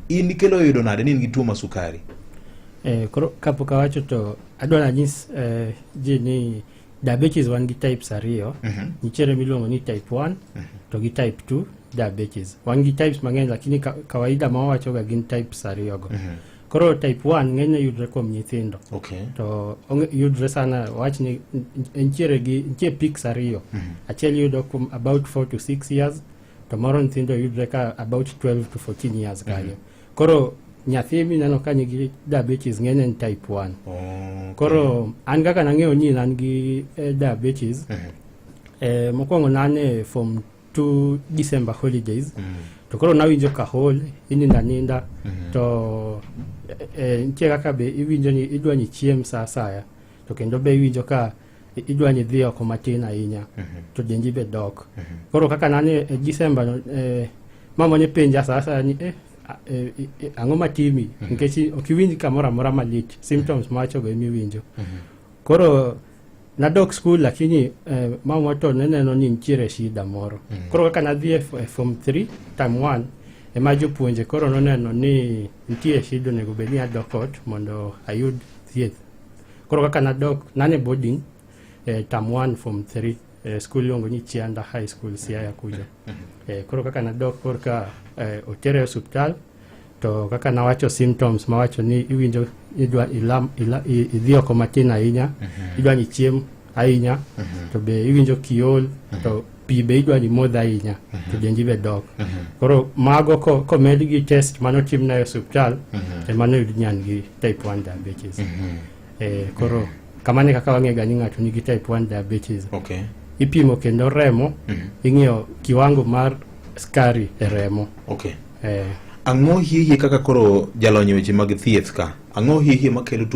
In kelo yudo nade ni in gi tuo mar sukari? Koro kapok awacho to adwa nanyis ji ni diabetes wan gi types ariyo. Nitiere miluongo ni type 1 to gi type 2 diabetes. Wan gi types mang'eny, lakini kawaida ma wawachoga gin types ariyogo. Koro type 1 ng'enyne yudre kuom nyithindo. To yudre sana, wach ni nitiere gi nitie peaks ariyo. Achiel yudo kuom about 4 to 6 years, to moro nyithindo yudre ka about 12 to 14 years kanyo. Koro nyathi mineno ka nigi diabetes ng'eny en type 1. Koro an kaka nang'eyo ni an gi diabetes, mokwongo nan e form 2 December holidays, to koro nawinjo ka hol, inindo aninda, to nitie kaka be iwinjo ni idwa ni chiem sa asaya, to kendo be iwinjo ka idwa ni idhi oko matin ahinya, to dendi be dok. Koro kaka nan e December no, mama ne penja sa asaya ni ang'o matimi, nikech ok iwinj kamoro amora malit, symptoms mawachogo emiwinjo. Koro nadok school, lakini mama to ne neno ni nitiere shida moro. Koro kaka nadhi e form 3 term 1, ema jopuonje koro noneno ni nitie shida, onego bed ni adok ot mondo ayud thieth. Koro kaka nadok, nane boarding term 1 form 3, school iluongo ni Chianda High School, Siaya kuja. Koro kaka nadok, korka otere e osuptal, to kaka nawacho symptoms mawacho ni iwinjo idwa ilam, idhi oko matin ahinya, idwa ni chiem ahinya, to be iwinjo kiol, to pi be idwa ni modh ahinya, to dendi be dok. Koro mago komed gi test manotimna e osuptal, ema noyud ni an gi type 1 diabetes. Koro kamano e kaka wang'e ga ni ng'ato nigi type 1 diabetes. Ipimo kendo remo, ing'iyo kiwango mar skari e remo. Ang'o hie kaka koro jalony e weche mag thieth ka, ang'o hie makelo tuo?